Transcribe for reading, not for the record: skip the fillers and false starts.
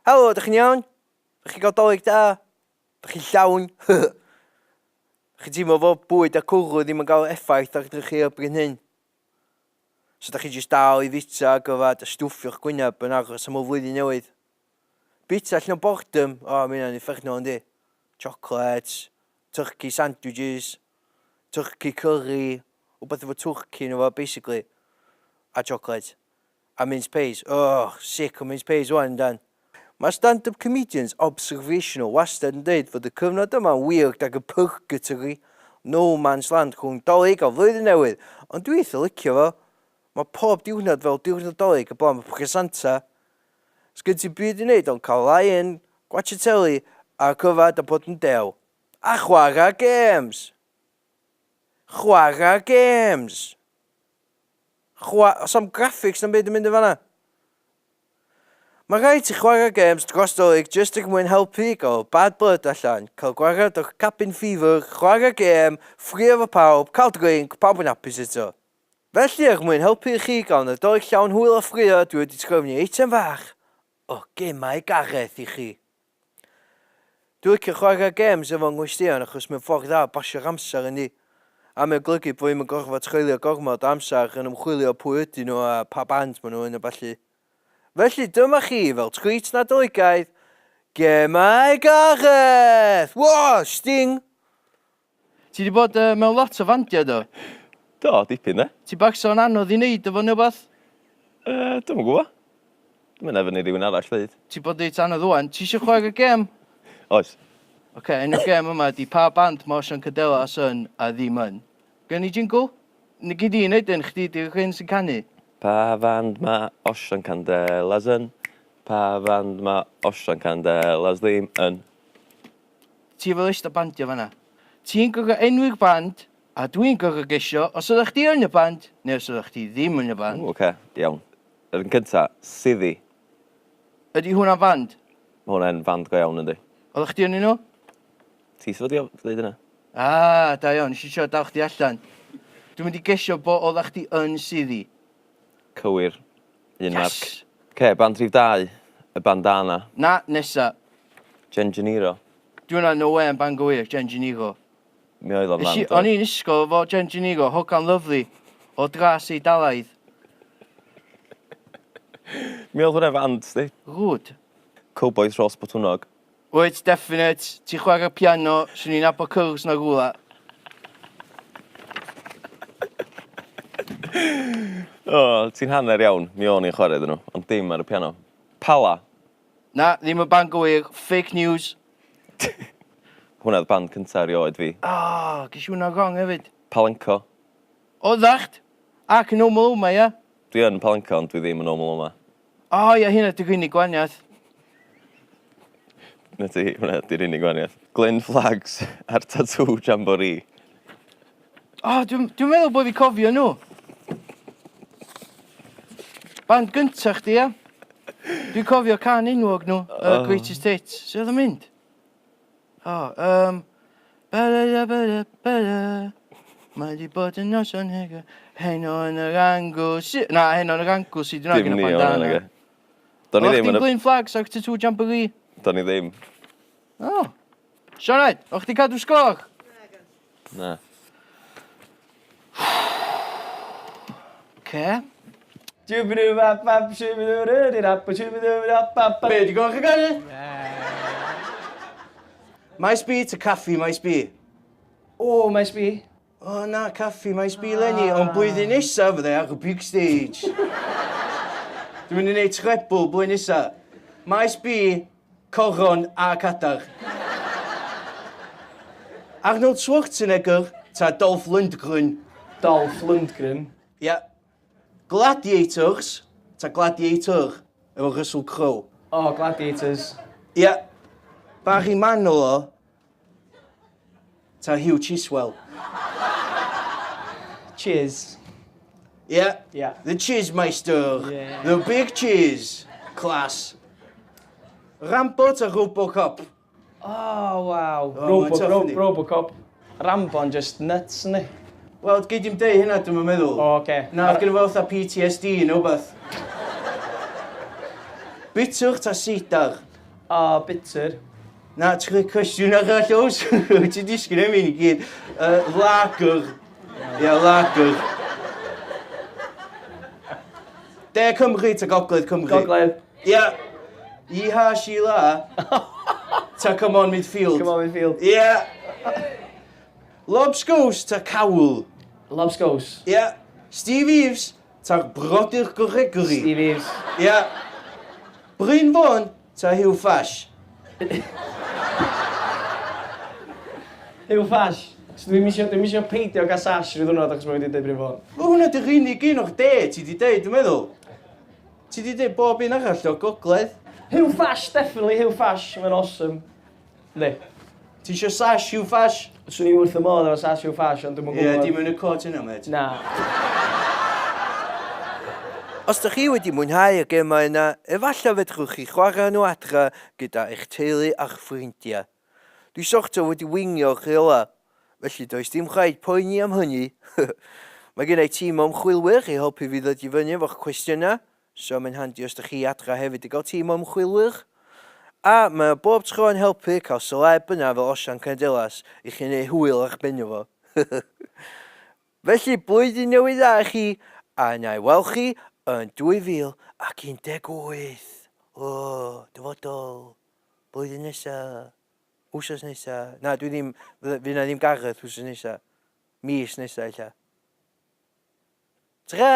Helo, dych chi'n iawn? Dych chi'n cael Dolig da? Dych chi'n llawn? Dych chi'n teimlo fod bwyd a cwrw ddim yn cael effaith ar ydych chi erbyn hyn? So dych chi jyst dal i fita ac yfad a stwffio'ch gwyneb yn aros am y flwyddyn newydd? Bita allan o boredom? O, mae hynna'n uffernol yndi? Chocolates, turkey sandwiches, turkey curry, wbath efo twrci yno fo basically, a chocolate. A mince pies. Ugh, sick o mince pies wan yndan? Mae stand-up comedians observational wastad yn deud fod y cyfnod yma'n weird ag y purgatory, no man's land rhwng Dolig a Flwyddyn Newydd, ond dwi eitha licio fo. Mae pob diwrnod fel diwrnod Dolig heblaw am y presanta. Sgen ti'm byd i neud ond cael lie-in, gwatsio teli, ac yfad a bod yn dew. A chwarae gêms! Chwarae gêms! Chwa... Oes am graphics na'm byd yn mynd yn fanna? Mae rhaid ti chwarae games dros Dolig jyst er mwyn helpu i gael bad blood allan, cael gwared o'r cabin fever, chwarae gêm, ffrio efo pawb, cael drink, pawb yn hapus eto. Felly er mwyn helpu i chi gael Nadolig llawn hwyl a ffrio dwi wedi trefnu eitem fach o gemau Gareth i chi. Dwi'n licio chwarae gêms efo 'ngwesteion achos mae'n ffordd dda o basio'r amser yndi? A mae'n golygu bo' fi'm yn gorfod treulio gormod o amser yn ymchwilio pwy ydyn nhw a pa band maen nhw yn a ballu. Felly dyma chi, fel treat Nadoligaidd, Gemau Gareth! Wo! Sting! Ti 'di bod uh, mewn lot o fandiau do? Do, dipyn de. Ti bacso yn anodd i wneud efo neu wbath? Uh, dwi'm yn gwybod. Dwi'n mynd efo ni rhywun arall ddeud. Ti bod reit anodd ŵan. Ti eisiau chwarae gêm? Oes. Oce, okay, enw'r gêm yma ydi pa band mae Osian Candelas yn a ddim yn. Gen i jingle? Ni gyd i wneud yn, chdi di'r hyn sy'n canu. Pa fand mae Osian Candelas yn? Pa fand mae Osian Candelas ddim yn? Ti efo list o bandiau fanna. Ti'n gorfod enwi'r band, a dwi'n gorfod gesio os oeddech chdi yn y band, neu os oeddech chdi ddim yn y band. Oce, okay, iawn. Yr un cynta, Siddi. Ydy hwnna'n fand? Ma' hwnna'n fand go iawn yndi. Oeddech chdi ynddyn nhw? Ti sy fod i ddeud hynna. Ah, da iawn, nes i trio dal chdi allan. Dwi'n mynd i gesio bo oeddech chdi yn Siddi. Cywir. Un marc. Yes! Oce, band rhif dau, y Bandana. Na, nesa. Jen Jeniro. Di hwnna no way yn band go wir, Jen Jeniro. Mi oedd o'n Nes i, fand o'n i'n ysgol efo Jen Jeniro, hogan lyfli, o dras Eidalaidd. Mi oedd hwnna fand, sti. Rude. Cowbois Rhos Botwnnog. Wyt, definite. Ti'n chwarae piano, swn i'n nabod cyrls na rwla. O, ti'n hanner iawn. Mi o'n i'n chwarae iddyn nhw, ond dim ar y piano. Pala. Na, ddim y band gywir. Fake news. Hwnna oedd band cynta erioed fi. O, oh, ges i hwnna wrong hefyd. Palenco. Oddacht? Ac yn normal yma, ia? Dwi yn Palenco, ond dwi ddim yn normal yma. O, oh, ia, hynna di'r unig gwaniaeth. Na ti, hwnna di'r unig gwaniaeth. Glyn Flags a'r Tattoo Jamboree. O, oh, dwi'n dwi meddwl bod fi cofio nhw. Band gynta chdi, ia? Dwi'n cofio can enwog nhw, oh. Greatest Hits. Sut oedd o'n mynd? O, yym... Ba-da-da-ba-da-ba-da Mae 'di bod yn noson hego Heno yn yr Anglesey Na, heno yn yr Anglesey 'di hwnna Dim gynna ni oedd bandana. hwnna nage? Do'n i Oeddach ddim chdi'n yn y... Glyn Flags ac Tattoo Jamboree? Do'n i ddim. O. Sioned, o'ch chdi'n cadw sgôr? Na. Oce. Be' 'di gwelwch chi ganu? Maes B ta caffi Maes B? O, Maes B. O na, caffi Maes B leni, ond blwyddyn nesa fydda i ar y big stage. Dwi'n mynd i neud treble blwyddyn nesa. Maes B, Coron a Cadar. Arnold Schwarzenegger ta Dolph Lundgren? Dolph Lundgren. Ia. Gladiators ta Gladiator efo Russell Crowe? O, Gladiators. Ia. Barry Manilow ta Hugh Chiswell? Cheers. Ia. Ia. The Chizmeister. Yeah. The Big Cheese. Class. Rambo ta Robocop? O, waw. O, Robo, mae'n tough, ro, yndi? Robocop. Rambo'n just nuts, yndi? Wel, gei di'm deud hynna, dwi'm yn meddwl. O, oce. Na, oedd gynno fo fatha PTSD neu wbath. Bitwch ta seidar? O, bitter. Na, ti'n rhoi cwestiwn arall oes? Ti'n disgyn am un i gyd. Lager. Ia, lager. De Cymru ta Gogledd Cymru? Gogledd. Ia. Iha Sheila. Ta Come On Midfield. Come On Midfield. Ia. Lobsgows ta cawl? Lobsgows. Ia. Steve Eaves ta'r brodyr Gregory? Steve Eaves. Ia. Bryn Fôn ta Huw Ffash? Huw Ffash. So dwi'm isio, dwi'm isio peidio gael sash rhyw ddwrnod achos mae wedi deud Bryn Fôn. Wel hwnna di'r unig un o'r de ti di deud, dwi'n meddwl. Ti di deud bob un arall o'r gogledd. Huw Ffash, definitely Huw Ffash. Mae'n awesome. Yndi. Ti isio sash Huw Ffash? Swn i wrth y modd efo sash Huw Ffash, ond dwi'm yn Ie, gwybod. dim yn y cot yna, mêt. Na. Os dych chi wedi mwynhau y gemau yna, efallai fedrwch chi chwarae nhw adra gyda eich teulu a'ch ffrindiau. Dwi sorta wedi wingio'r rheolau, felly does dim rhaid poeni am hynny. Mae gen i tîm o ymchwilwyr i helpu fi ddod i fyny efo'ch cwestiynau, so mae'n handi os dych chi adra hefyd i gael tîm o ymchwilwyr. A mae o bob tro yn helpu cael celeb yna fel Osian Candelas i chi wneud hwyl ar ben fo. Felly, blwyddyn newydd dda i chi, a na i weld chi yn 2018. O, dyfodol, blwyddyn nesa, wsos nesa. Na, dwi ddim, fydd na ddim Gareth wsos nesa. Mis nesa ella. Tra!